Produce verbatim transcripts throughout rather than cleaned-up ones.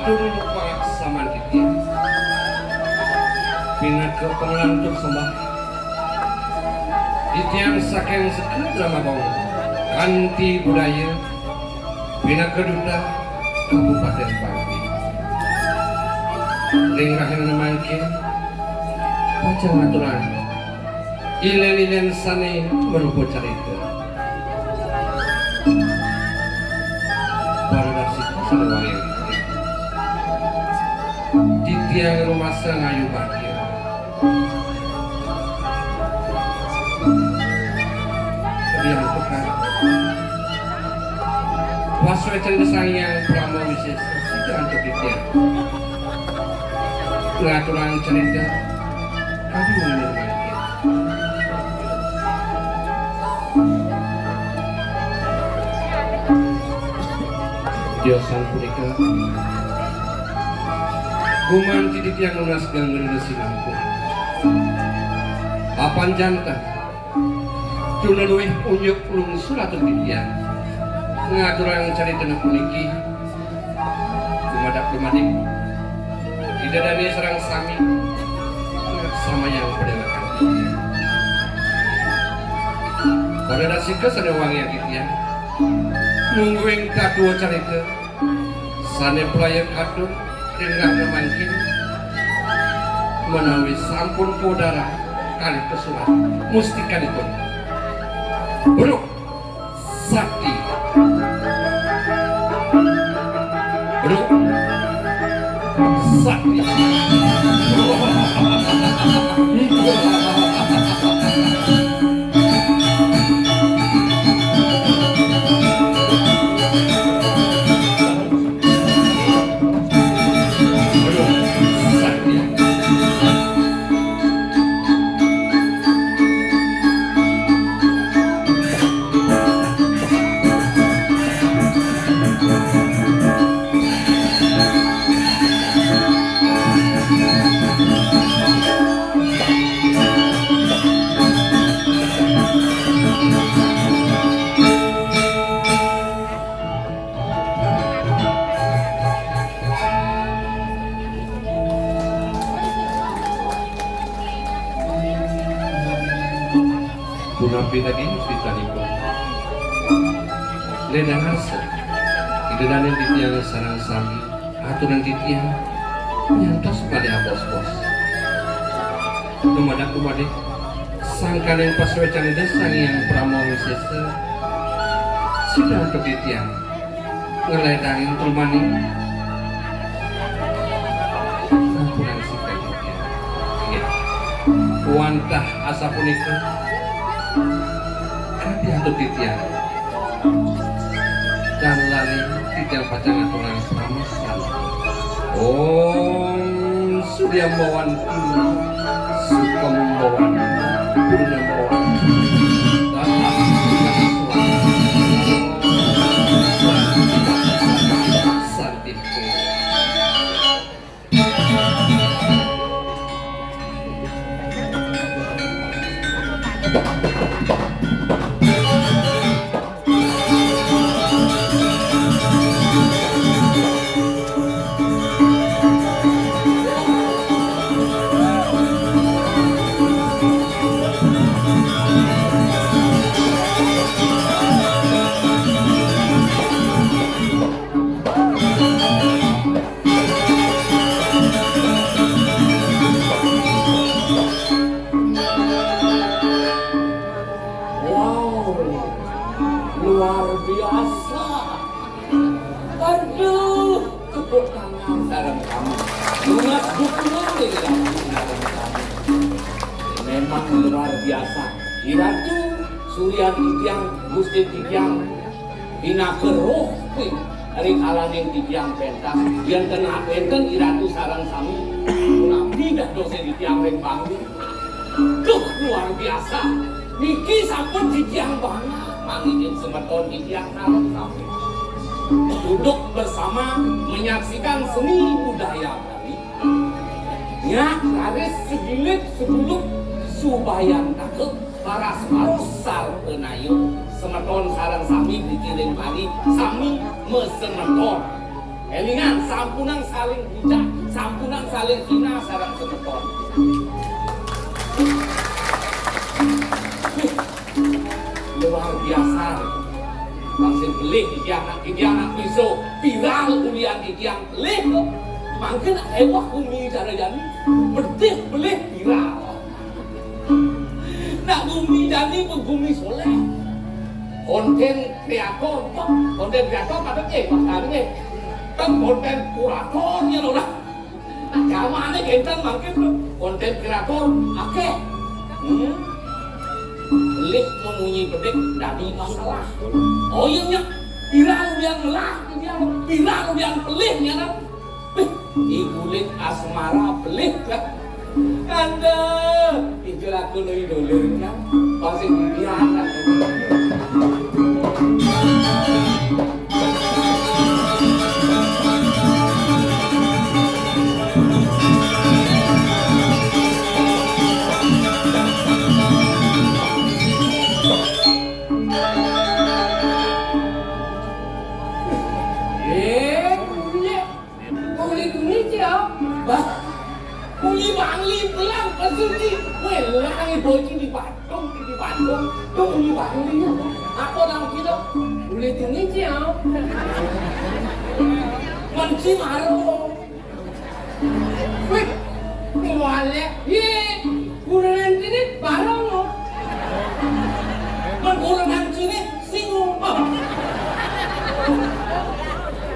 Pangaksman titiang pinaka panglantur sembah titiang saking Sekaa Drama Gong kanti budaya pinaka duta Kabupaten Pati. Ring rahina mangkin pacang ngaturang ilen-ilen sane marupa carita. Para dasi sane wangiang titiang. Titiang rumasa ngayu bagia. Riantukan pasuecan Sang Hyang Parama Wisesa sida antuk titiang ngaturang carita kadi mangkin. Tiosan punika gumanti titiang nunas gangga resi langkung. Apan janten tuna luih unjuk lungsuratun titiang ngaturang caritane puniki. Dumadak dumadik Ida dane sareng sami samayang padéwékan. Para dasika sane wangiang titiang, mungguing tatua carita sane praya katur ring rahina mangkin menawi sampun kawedar kalih pasurat mustikanipun. Bruk Sakti. Bruk Sakti. Punapi daging pitanipun. Ledang arsa. Ida dane titiang sareng sami aturan titiang nyantos malih abos-bos. Dumadak dumadik sangkaning pasuecan Ida Sang Hyang Parama Wisesa sida antuk titiang ngledangin trumaning sampunang sida titiang. Inggih. Wantah asapunika kadi antuk titiang. Tan lali titiang pacang ngaturang parama santi. Om Suryam Bhawantu, Sukham Bhawantu, Punyam Bhawantu. Santi. Wow, luar biasa. Aduh, tepuk tangan sareng kami. Lunas dukungan dari kami. Memang luar biasa. Iratu Suryan titiang, Gusti titiang, pinaka roh ring kalaning titiang pentas. Yen ten wenten Iratu sareng sami, punapi dadose titiang ring panggung. Duh, luar biasa. Niki sampun titiang banget manggihin semeton titiang sareng sami. Duduk bersama menyaksikan seni budaya Bali. Nyak raris segilit seguluk subayantaka paras parus sarta nayu semeton sareng sami dikiring Bali sami mesemeton. Élingang, sampunang saling bujak, sampunang saling hina sareng semeton. Wih, luar biasa. Langsung belih titiang, titiang nak miso viral ulian titiang belih. Mangkin éwah gumi cara jani, bedih belih viral. Nak gumi jani gumi soléh. Kontén kreator, kontén kreator padahal nggih, Mas Kali nggih. Kan kontén kurator ya lho lah. Nah, jamané kénten mangkin lho. Kontén kreator akéh. Hmm. Lih memunyi bedik dadi masalah. Oh iya nya. Pirang yang melah, pirang yang pelih nya. Bih, ibulit asmara belih. Aduh, ijo lagu nuri dulur kan. Pasti biar. Eh, iya. Uli tuni cia. Bah, uli Bangli belang pesuci. Weh, lagi bocil di Bandung, di Bandung. Tuh uli Bangli ya. Apa orang kita? Uli tuni cia. Menci maro. Wih, kualek. Ye, kurenan sini barong lo. Mengkurenan sini singo.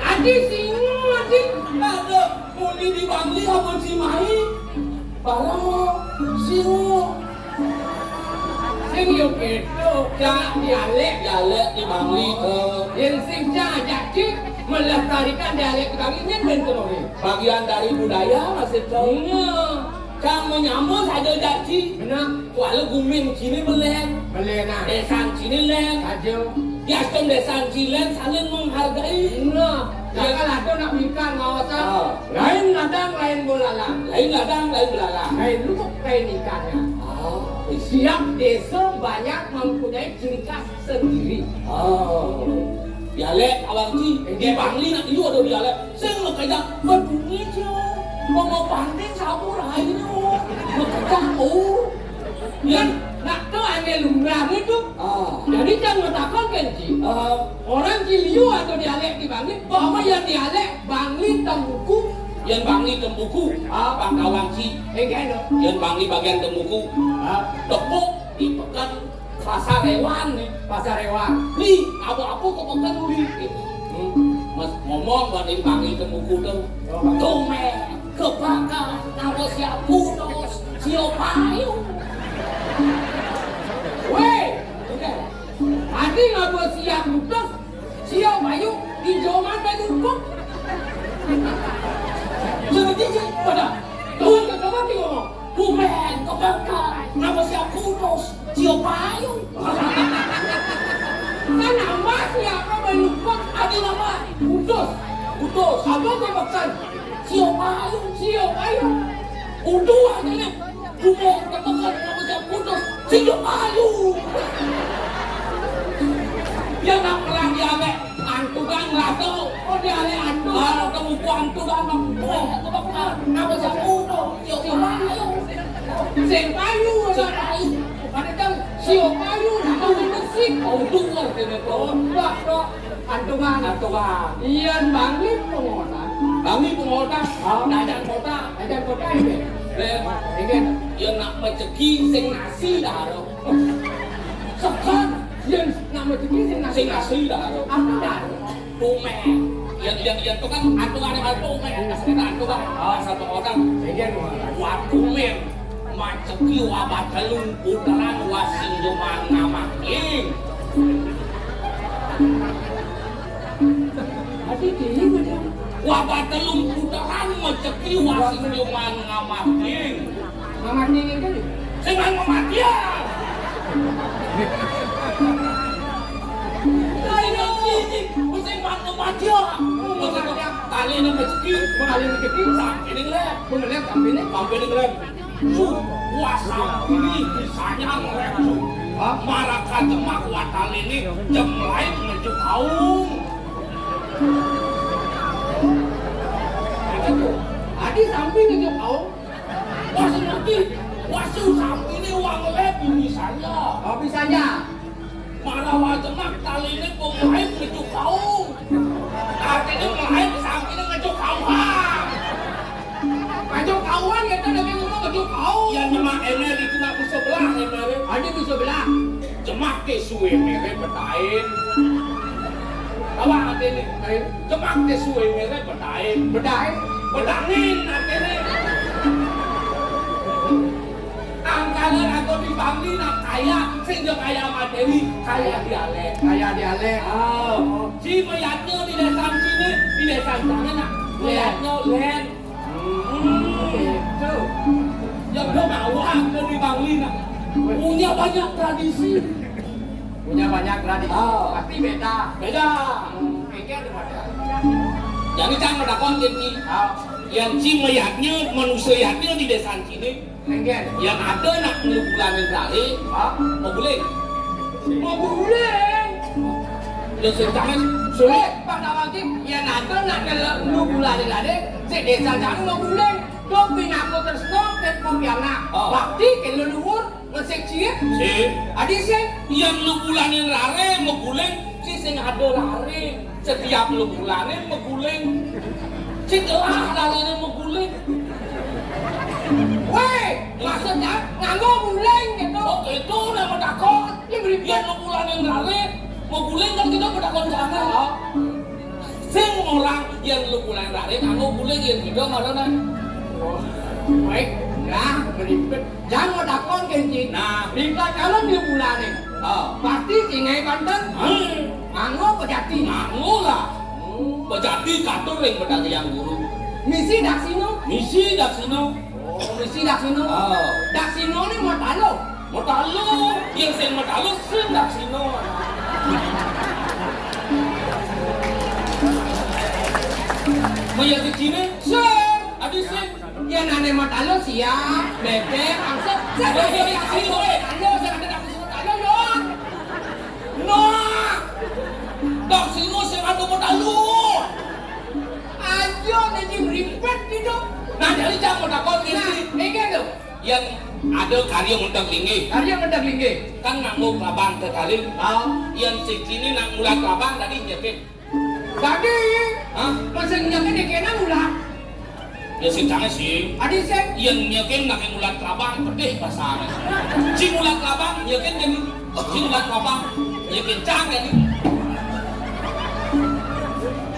Adi singo, adi. Ada muni di Bangli apa Cimahi? Barong lo, singo. Sing yo kéto, cak dialék. Dialék di Bangli to. Yén sing cak ajak ci melestarikan dialék di Bangli, nyén bén to, Bang? Bagian dari budaya, maksud to. Iya. Cang menyambut saja janji. Benar. Kuala gumin sini belén. Belén, nah. Désan sini lén. Aja. Diastun désan sini lén saling menghargai. Nah, ya. Jangan ada nak mikir ngawasan. Ah. Lain ladang, lain bulalang. Lain ladang, lain bulalang. Lain lubuk, lain ikannya. Ah, siap. Tiap desa banyak mempunyai ciri khas sendiri. Oh. Dialék awang ci, di Bangli nak iyo ada dialék. Sing makejang bedungi ci. Mau panting sabur ayo. Makejang oh. Kan nak to ané lumrah itu. Ah. Jadi kan matakon kan ci. Ah. Orang ci liu atau dialék di Bangli, bahwa yang dialék Bangli Tembuku. Yang Bangli Tembuku, ah, Bang Kawang ci. Eh, kan, yang Bangli bagian Tembuku. Ah. Tepuk di pekan Pasar Hewan nih. Pasar Hewan. Nih, apa-apa kok makan uli. Hmm. Mas ngomong buat ini Bang itu buku tuh. Oh. Tumen, kebakar, naro siap putus, sio payu. Weh, oke. Tadi ngapa siap putus, sio payu, di joman tadi kok. Seperti sih, pada. Tuh, kata mati ngomong. Bumen, kebakar, nama siap putus, sio payu. Kan nama siapa main lupa? Ada nama putus. Putus. Apa kebakar? Sio payu. Sio payu. Udah aja nih. Bumen, kebakar, nama siap putus, sio payu. Ya nak perang dialék. Antukan lah to. Oh, dialék antukan. Ah, kamu ku antukan, Bang. Weh, aku bakal. Kenapa sih aku to? Yo, yo, yo. Sing payu, sing payu. Pada tahu, sio payu, tahu musik. Oh, itu luar biasa to. Enggak, to. Antukan. Antukan. Iya, Bangli pengotan. Bangli pengotan. Ah. Dadan kota. Dadan kota ini. Eh, ini. Ya nak rezeki sing nasi dah. Sekan. Yén nak rezeki sing nasi. Sing nasi dah. Apa dah? Tumen. Yén, yén, yén to kan antukan, kan tumen. Asli antukan. Oh, satu orang. Iya, tuh. Wah, tumen. Maceki wabah telung puteran wasing joman ngamah ing. Ati dhewe macam. Wabah telung puteran maceki wasing joman ngamah ing. Ngamah ing itu? Sing nang mamatian. Ayo, iki sing nang mamatian. Tali nang rezeki, mengalir rezeki, sampai ning lem. Bener, sampai ning. Sampai ning lem. Wah, sampuni bisanya ngerem. Hah? Maraka jemak wataliné jem lain menuju kaum. Ngejuk kaum. Wah, ngerti. Wah, susah ini uang lep misalnya. Oh, misalnya. Marawa jemak taliné pemain ngejuk kaum. Artinya main sambil ngejuk kaum. Ngejuk kauan kita lagi ngomong ngejuk kaum. Ya, nyemak ener itu nak bisa belah ener. Ada bisa belah. Jemak ke suwe mere betain. Apa artinya? Jemak ke suwe mere betain. Betain. Bedangin artinya. Angkana aku di Bangli nak kaya, sing yo kaya materi, kaya dialek. Kaya dialek. Oh. Si meyatnya di desa sini, di desa sana nak. Iya. Meyatnya len. Hmm. Itu. Ya, gua mau angkana di Bangli nak. Punya banyak tradisi. Punya banyak tradisi. Ah. Pasti beda. Beda. Hmm, beda tuh, Mas. Jadi, cang ada konten nih. Ah. Yang si meyatnya, manusia yatnya di desa sini. Enggen. Yang ada nak ngelubulanin rale, ah, mau guling. Mau guling. Lo sing tangan sulit. Pak Dawaki, yang ada nak ngelubulanin rale, si desa sana mau guling. Dok binaku terus dok, tet mau pianak. Oh. Bakti ke leluhur. Ngesik cilik? Sik. Adi sing? Yang lubulanin rare, meguling, si sing ada rare. Setiap lubulanin meguling. Si telah rarene meguling. Weh, maksudnya nganggo guling gitu. Oh, itu nama takon. Ini beribet. Yang lubulanin rare, meguling kan kita bertakon sana. Oh. Sing orang yang lubulanin rare, nganggo guling yang kita marana. Oh. Baik, nah, beribet. Jang mau takon, Kenci. Nah. Rika kalau dia bulan nih. Oh. Pasti singai Banten. Hmm. Nganggo pejati. Nganggo lah. Hmm. Pejati katur ring pedagang guru. Misi daksino. Misi daksino. Oh, misi daksino. Oh. Daksino nih mau talo. Mau talo. Yang sing mau talo sing daksino. Mau yang di sini? Sing. Aduh, sing. Yan ane matalo siap, bebek, angsa. Woi, woi, woi, woi. Matalo, sing ada daksino matalo, yo. Nah, daksino sing ada matalo. Ayo, nih, Jim, ribet gitu. Nah, jadi jangan mau takut ini. Nah, ini kan tuh. Yang ada karya mentek linggih. Karya mentek linggih. Kan nganggo kelabang ke kali. Oh. Yang sing sini nak ngulat kelabang tadi nyepit. Dadi, hah? Masih nyekin dikena ulat. Ya sing tange sih. Adi sing? Yen nyekin nake ulat kelabang, pedih pasane. Si ulat kelabang, nyekin jadi. Si ulat kelabang, nyekin cang jadi.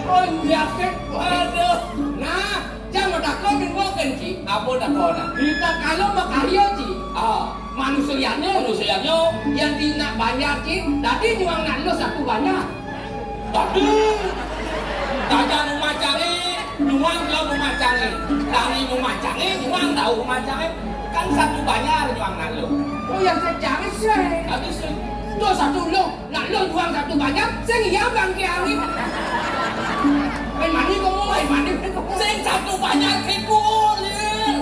Oh, nyekin. Aduh. Nah, jangan takon minggu kan, Ci. Apa takon? Kita kalau makarya, Ci. Ah. Manusianya. Manusianya. Yang di nak banyak, Ci. Tadi nyuang nak lu satu banyak. Aduh. Tajang rumah cari, nyuang lo rumah cari. Tani rumah cari, nyuang tahu rumah cari. Kan satu banyak nyuang nak lu. Oh, yang secara sih. Habis sih. Tuh satu lo. Nak lu jual satu banyak, sing iya bangke ari. Main mani kamu, main mani kamu. Sing satu banyak kikul, ya.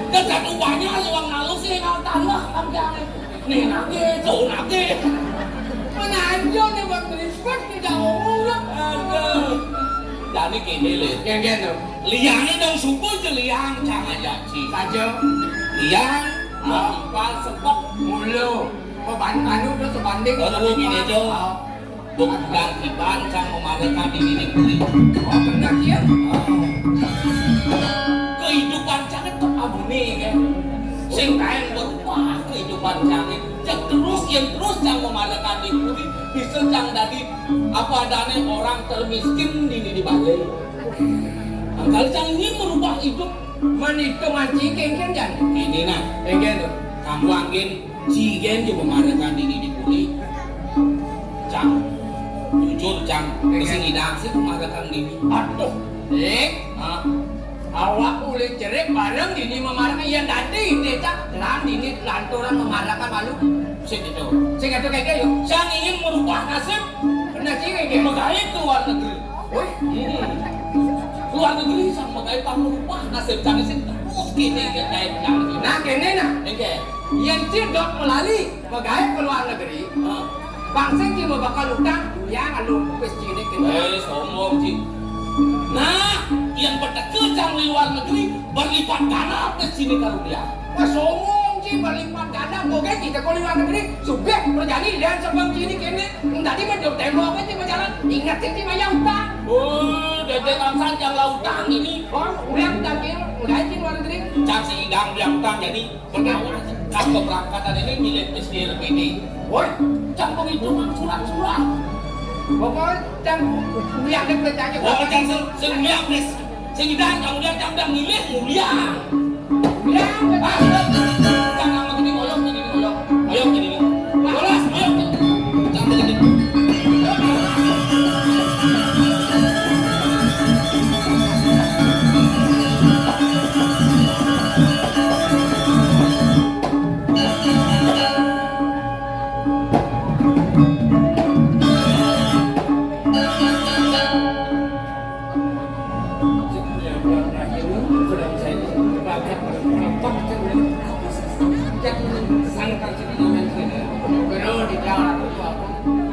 Kan satu banyak orang lalu sih nggak tambah bangke ari. Nih nanti, tuh nanti. Mana aja nih buat respect tidak ngomong lah. Aduh. Jadi gini, Lin. Yang gitu. Liangnya dong suku aja liang, jangan janji. Saja. Liang, ah, mau sepok mulu. Pebanding anu udah sebanding. Oh, dulu gini aja. Oh. Bukan iban sang memamerkan diri di buri. Oh, benar, iya. Oh. Kehidupan jangan kok abune, ya. Sing kain berubah kehidupan jangan. Yang terus, yang terus yang memamerkan di buri, bisa yang dari apa adanya orang termiskin di, di Bali. Angkal yang ingin merubah hidup. Manitu mancing kengken jan. Ini nah. Kengken tuh. Kamu angin. Cigen juga memamerkan diri di kuli. Cang, jujur, Cang, mesti ngidang sih memamerkan diri. Aduh, Dik. Hah? Awak boleh cerit bareng dini memamerkan yang tadi ini, Cang. Lan dini lanturan memamerkan malu. Sing itu. Sing itu kayak gitu. Cang ingin merubah nasib. Benar sih kayak gitu. Makanya ke luar negeri. Woi, hmm. Luar negeri sang megai pangrupa nasib cang sing terus kene ke kain cang. Nah, kene nah. Oke. Yang ci dot melali megai ke luar negeri. Heeh. Bangsa ci mau bakal utang, ya lalu pes cilik gitu. Eh, sombong ci. Nah, Yén peteka cang di luar negeri, berlipat ganda pes ciné karugian. Wah, sombong ci, berlipat ganda. Boga kita kok luar negeri, sugih, berjani, dan sebeng ciné kéné. Tadi mah jok tembok aja ci berjalan. Ingat ci, ci bayar utang. Oh, dadi langsung cang la utang ini. Oh, udah utang ci, udah ci luar negeri. Cang si idang dia utang jadi. Pertama, kan keberangkatan ini milik S D L P D. Woi, cang penghitungan surat-surat. Pokoknya cang lihat percaya. Oh, cang sing, sing lihat, Pris. Sing kita, cang udah, cang udah milih, mulia. Mulia, ah, cang sama gini, oyong, gini, oyong. Oyong, gini, gini. Bolas, oyong, gini. Cang gini.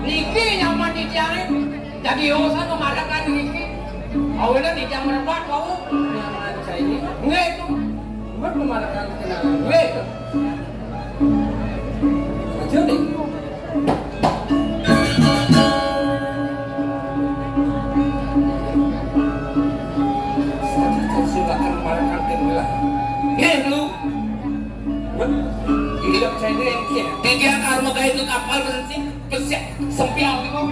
Niki nyaman ditiangin. Dadi urusan memadatkan niki. Awalnya di jam berempat kau. Nyaman saya ini. Nggak itu. Buat memadatkan kenangan. Nggak itu. Aja deh. Silakan memadatkan kenangan. Nggak itu. Buat hidup saya ini. Tiga arma kayak itu kapal berhenti. Pesek, sempiang niku.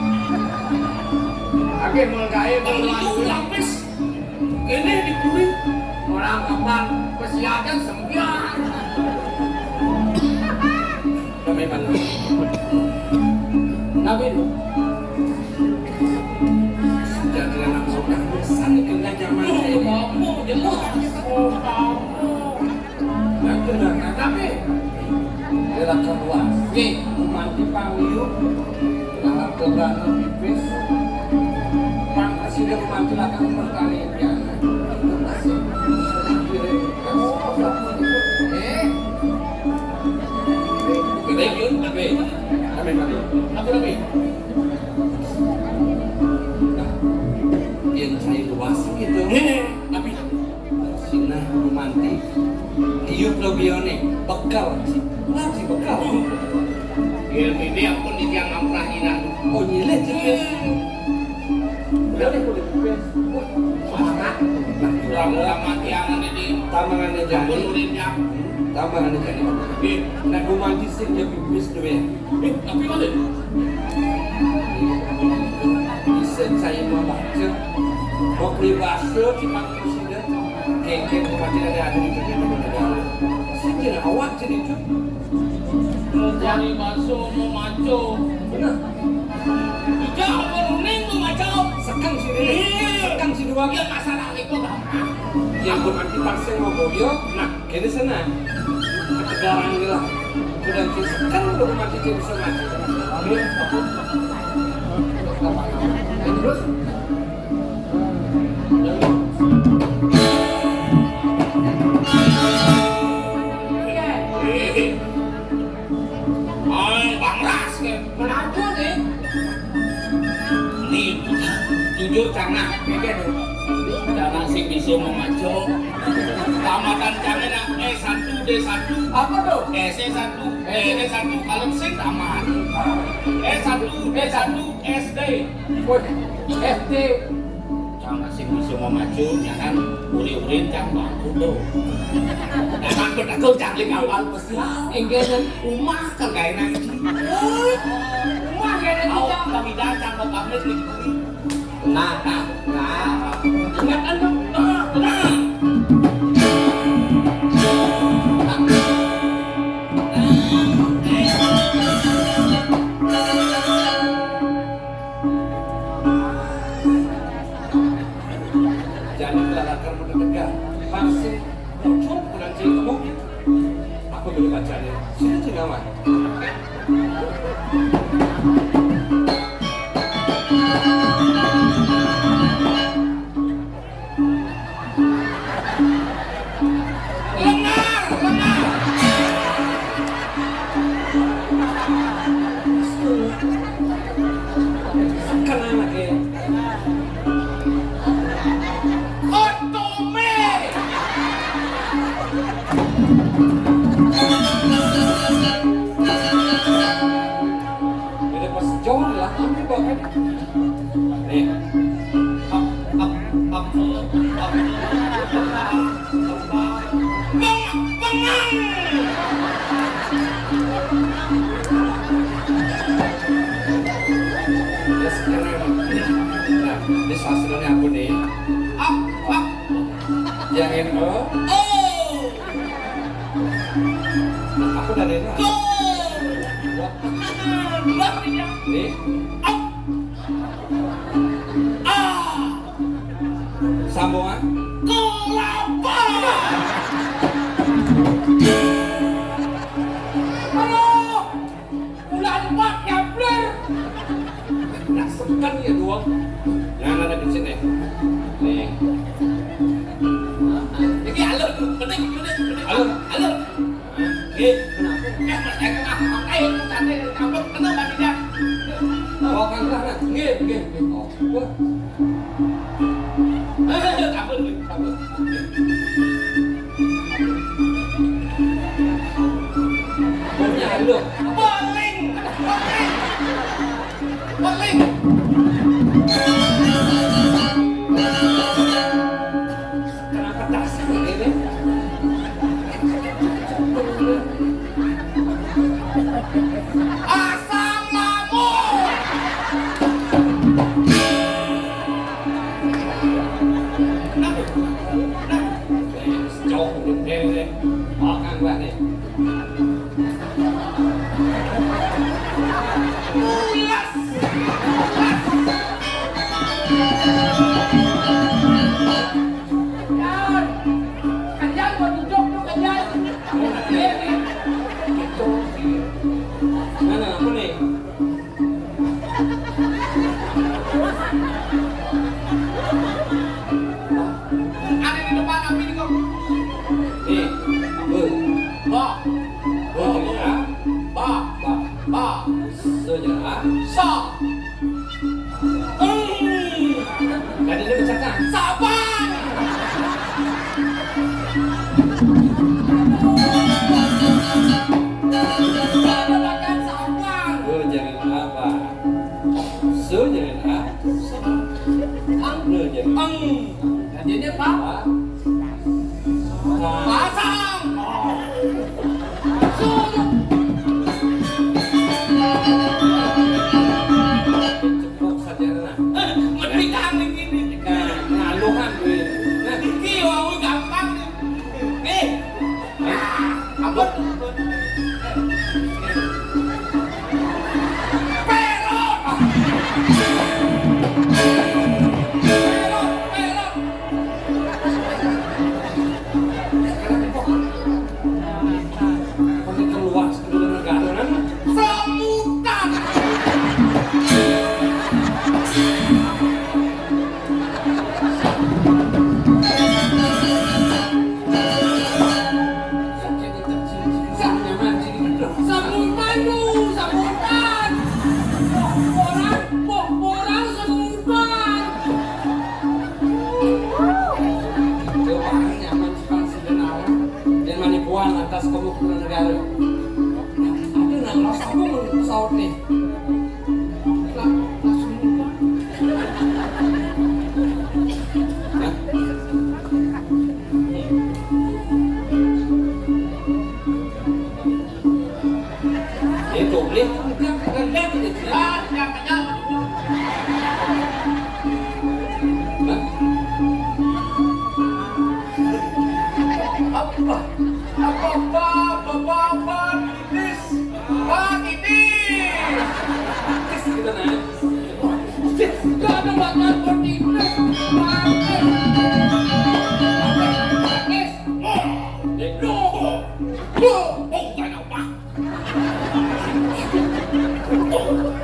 Akeh mengkae. Bang Liu lapis. Ini diburi. Orang kapal pesiakan sempiang. Kami bantu. Tapi lu. Jadi anak muda, sana kena zaman saya. Oh, kamu jelas. Oh, kamu. Nah, bener. Nah, tapi dia lakar luas. Nggih. Gumanti pangyu, lakar kebrana pipis. Pang kasih dia gumanti lakar mertani piana. Itu masih. Eh. Gede yun, tapi. Amin, amin. Apa lagi? Nah, yang saya luas gitu. Nggih, tapi Sinah romantis. Ieu probione bekal. Lagi bekal. Biar ini ampun iki yang ngamprah inah. Oh, nyilih, nyilih. Udah deh, udah. Semangat. Kurang utama tiangan ini. Tambangan aja. Ampun, udah nyam. Tambangan aja. Nggih. Nah, romantis sing ya pipis duwe. Eh, tapi mana? Bisa saya mau baca. Mau beli bakso di Pak Presiden. Kengkeng kematian ada di Presiden negara. Sing jerawat jadi itu. Mau cari bakso, mau maco. Benar. Ija apa runing mau maco? Sekang sini. Iya. Sekang sini. Ya masalah itu gampang. Yang bukan kita sing mau boyo. Nah, Kene senang. Ketegaran ini lah. Sudah kan udah mati jadi bisa mati. Terus Ay, Bang Ras, ke. Menantu nih. Nih, jujur, Cang, nah, mikir tuh. Cang sing bisa memaco. Tamatan Cang nak S satu, D satu. Apa tuh? S satu, D satu. Kalau sing tamat. S satu, D satu, S D. Woi, S D. Cang sing bisa memacu, jangan uri-urin Cang bangku tuh. Jangan bertegur Cang di awal mesti. Enggak, dan rumah kan gak enak itu. Rumah gak enak itu, Cang. Kami datang mau pamit nih. Nah, nah, nah. Ingatkan dong. Nah, nah. Jadi kelalakan menegak. Masih muncul bulan jadi kamu. Aku boleh bacanya. Sini tuh nyaman. Nah, ini sastranya aku nih. Up, up. Yang ini, oh. Oh. Nah, aku dari ini. Go. Wah. Wah, ini. Nih. Up. Ah. Sambungan. Kelapa. Aduh. Bulan empat ya, Bler. Nah, sekan ya, dua. Nah, nah, nah, di sini. Nih. Ini alur, penting, penting, penting. Alur. Alur. Nggih. Kenapa? Ya, Mas, saya kenapa? Ayo, santai, ampun, tenang, Pak Rijal. Oh, kan, nah, nah. Nggih, nggih, nggih. Oh, wah. Eh, ampun, nggih, ampun. Nggih. Punya lu. Paling. Paling. Paling. Kenapa dasar ini? Asam lambung. Nah, nah. Jauh, deh, deh. Makan gua nih. Mules. Yan. Kalian mau duduk tuh, kalian. Mana aku nih? Ada di depan, apa ini, kok? Nih, apa? Ba. Ba, ba, ba. Ba. Ba. Ba. Senyera. Sa. Hmm. Tadi dia bercakap. Sabar. Ada makan sabar. Oh, jangan apa. So, jangan ah. Ang. Lo, jangan. Ang. Jadinya apa? Pasang. Cukup saja lah. Mending kami gini. Nah, ngaluhan gue. Nah, iki wau gampang. Nih. Nah, ampun. Pelot. Pelot, pelot. Sekarang kok, kok ini keluar sebelum negara? Semutan. Semutan, Bu, semutan. Boh, borang, boh, borang, semutan. Coba nyaman sekarang sih, kenal. Dan manipuan lantas kamu ke negara. Ada nang mas apa menurut pesawat nih? Lah, langsung lupa. Hah? Itu, lihat, bukan, bukan lihat itu. Ah, siapa, siapa? Hah? Apa? Apa, apa, apa, apa, titis? Pak, titis! Titis kita naik. Gak ada makan bertitis. Titis. Loh. Loh. Oh, gak ada apa.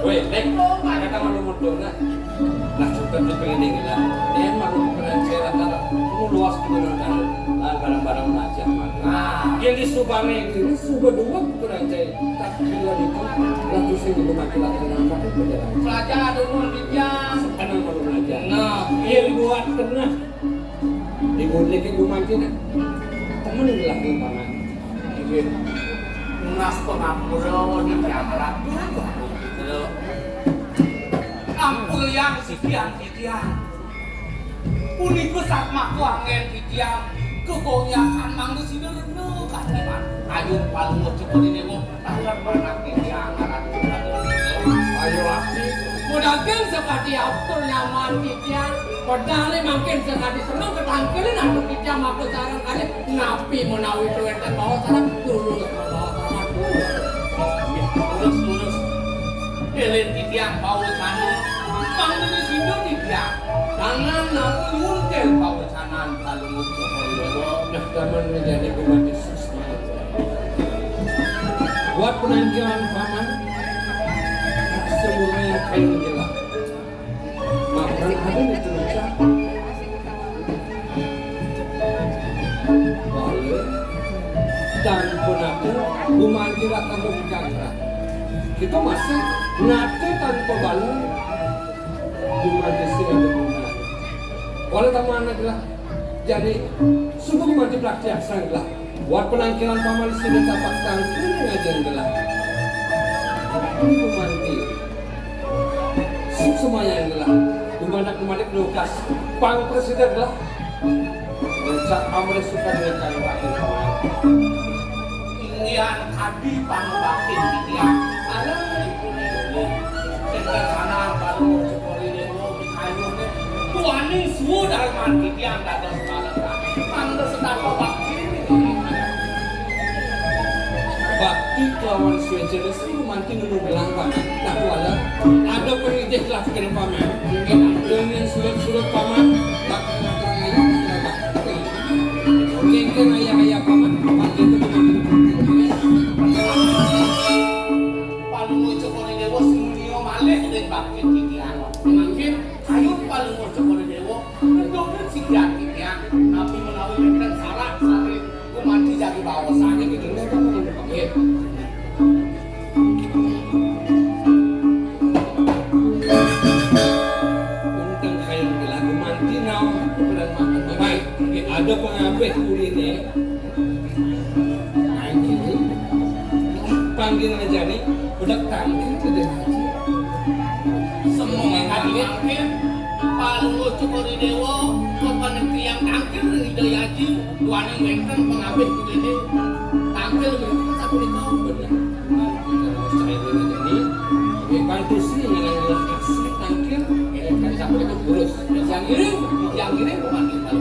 Weh, Nek, kata malu mundur, nah. Nah, suka di keliling lah. Dia malu keren saya rata, nguluas gubernur kan. Lah, barang-barang aja, Mak. Nah, yang di Subang ini, Subang dua bukan aja. Tak gila di kok, lah, terus yang di rumah kita kenapa tuh beda lagi. Pelajar dulu, Ditya. Sekarang baru belajar. Nah, yang buat tengah. Di Gundik itu rumah kita. Temen lagi, Paman. Iya. Ngas pengapura di kiamat. Ampun yang sikian titian. Punika satmaku anggen titian. Kegonyakan mangga sida rena katiman. Ayo palunguh ciput ini mu. Tangan panak titian. Ayo laki. Mudaging sakadi atur nyaman titiang, pedale mangkin sakadi seneng katangkilin atur titiang maka sareng kalih napi menawi wénten baos sareng tulus baos sareng tulus. Nggih, terus-terus. Éling titiang pawecana, mangda sindu titiang. Tangan napi nyuntil pawecanan Palungguh Cokor I Déwa. Nah, taman menjadi umat Yesus. Buat penangkilan paman, semua yang kain jelas. Makan ada di terucap. Bala, tanpa nata, gumanti rakan berbicara. Kita masih nata tanpa bala, gumanti sing ada guna. Wala taman adalah, jadi, sungguh gumanti praktiasan adalah. Buat penangkilan paman sida tapak tangkil ngajeng gelah. Ini gumanti. Suk semayang gelah. Gumandak gumandak dukas. Pang presida gelah. Mencak amrih sukan ngekan wakil paman. Inggihan kadi pangbakin titiang. Salah ipun ini. Sehingga sana baru syukuri dulu. Ayo, tuaning suud darman titiang dados balapan. Mangda sedaya bakti. Bakti kelawan suéca sri gumanti nunu gelang paman. Nah, wala ada pangidih lah kena paman. Dengan surut-surut paman. Bakti. Kéngkén ayah-ayah paman, bakti itu gumanti. Palungguh Cokor I Déwa sing mulia malih ring bakti titiang. Mangkin kayun Palungguh Cokor I Déwa, ngedonin sikian titiang, napi menawi wénten sarak sare gumanti jagi baosan niki. Nggih. Unteng kayun gelah gumanti naon, baik, nggih, ada pangabih kuliné. Angkiri, panggilan jani, udah tangkil udah ngaji. Semua kali mangkin, Palungguh Cokor I Déwa, kepada tiang tangkil ring Ida Yaji, duaning wénten pangabih kuliné, tangkil wénten sapunika. Bener. Nah, kita mau cairin aja nih. Ini bantu sih, ngelang gelah kasih, tangkil, ya, kan sapunika terus. Yang ini, yang ini bukan kita.